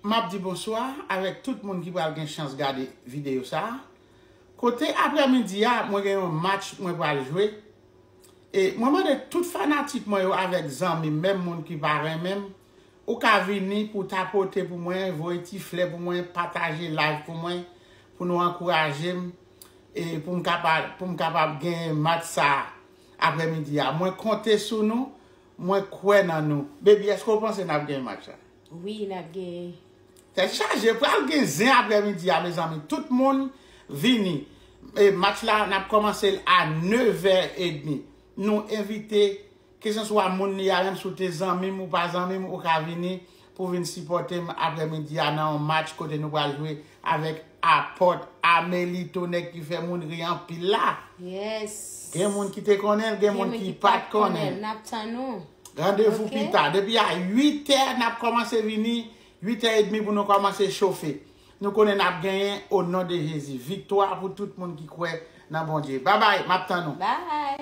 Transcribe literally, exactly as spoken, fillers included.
M ap di bonswa avèk tout moun ki pral gen chans gade videyo sa a. Kote aprèmidi a, mwen gen yon match mwen pral jwe. E mwen mande tout fanatik mwen yo avèk zanmi m, menm moun ki pa renmen m, ou ka vini pou tapote pou mwen, voye ti flè pou mwen, pataje live pou mwen, pou nou ankouraje m, e pou m kapab, pou m kapab gen match sa a aprèmidi a. Mwen konte sou nou, mwen kwè nan nou. Baby, èske w panse n ap gen match la? Wi, n ap gen. Tèt chaje, pral gen zen aprèmidi a, mezanmi. Tout moun vini. E match la, n ap kòmanse l a nevè edmi. Nou envite, keseswa moun li a, menm si w te zanmi m ou pa zanmi m, ou ka vini pou vin sipòte m aprèmidi a nan yon match kote nou pral jwe avèk Apòt Amelito, nèg ki fè moun ri anpil la. Yes. Gen moun ki te konnen l, gen moun ki pa t konnen l. N ap tann ou. Randevou pita. Depi a uit è, n ap kòmanse vini. Uit è edmi pou nou kòmanse chofe. Nou konnen n ap genyen o non de Jezi. Viktwa pou tout moun ki kwè nan Bondye. Babay, m ap tann ou. Bye.